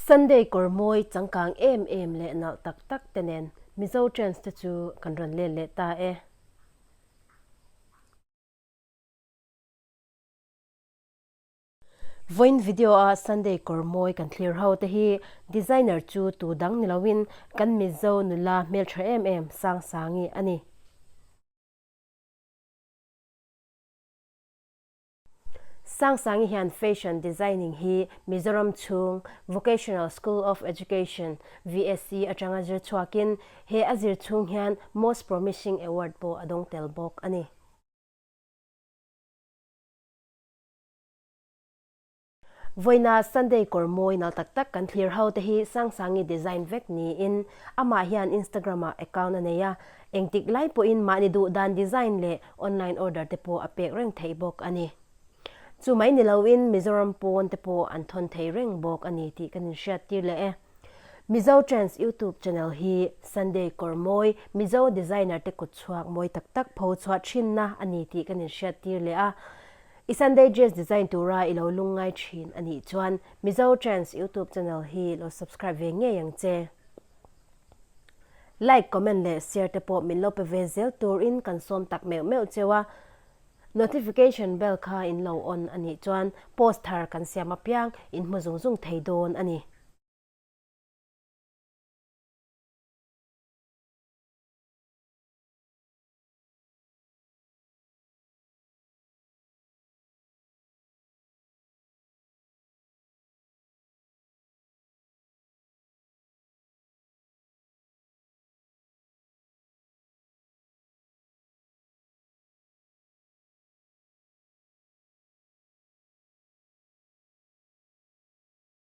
Sunday kawr mawi changkang em em leh nalh tak tak te nen Mizo Trends te chu kan rawn let leh ta e. Vawiin video a Sunday kawr mawi kan thlir ho te hi designer chu tu dang ni loin kan Mizo nula hmeltha em em Sangsangi a ni. Sangsangi hian Fashion Designing hi Mizoram chhung Vocational School of Education, VSE, atanga zir chhuakin he a zir chhung hian Most Promising Award pawh a dawng tel bawk a ni. Vawiina Sunday kawr mawi nal tak tak kan thlir ho te hi Sangsangi design vek niin amah hian Instagram ah account a nei a, engtik lai pawhin mahni duh dan design leh online order te pawh a pek reng theih bawk a ni. Chu mai ni loin Mizoram pawn te pawh an thawn thei reng bawk a ni tih kan inhriat tir leh e. Mizo Trends YouTube channel hi Sunday kawr mawi Mizo designer te kut chhuak mawi tak tak pho chhuah thinna a ni tih kan inhriat tir leh a. I Sunday dress design tura i lo lungngai thin a nih chuan Mizo Trends YouTube channel hi lo subscribe ve ngei ang che. Like, comment leh share te pawh min lo pe ve zel turin kan sawm tak meuh meuh cheu a. Notification bell kha in lo on a nih chuan post thar kan siam apiang in hmu zung zung thei dawn a ni.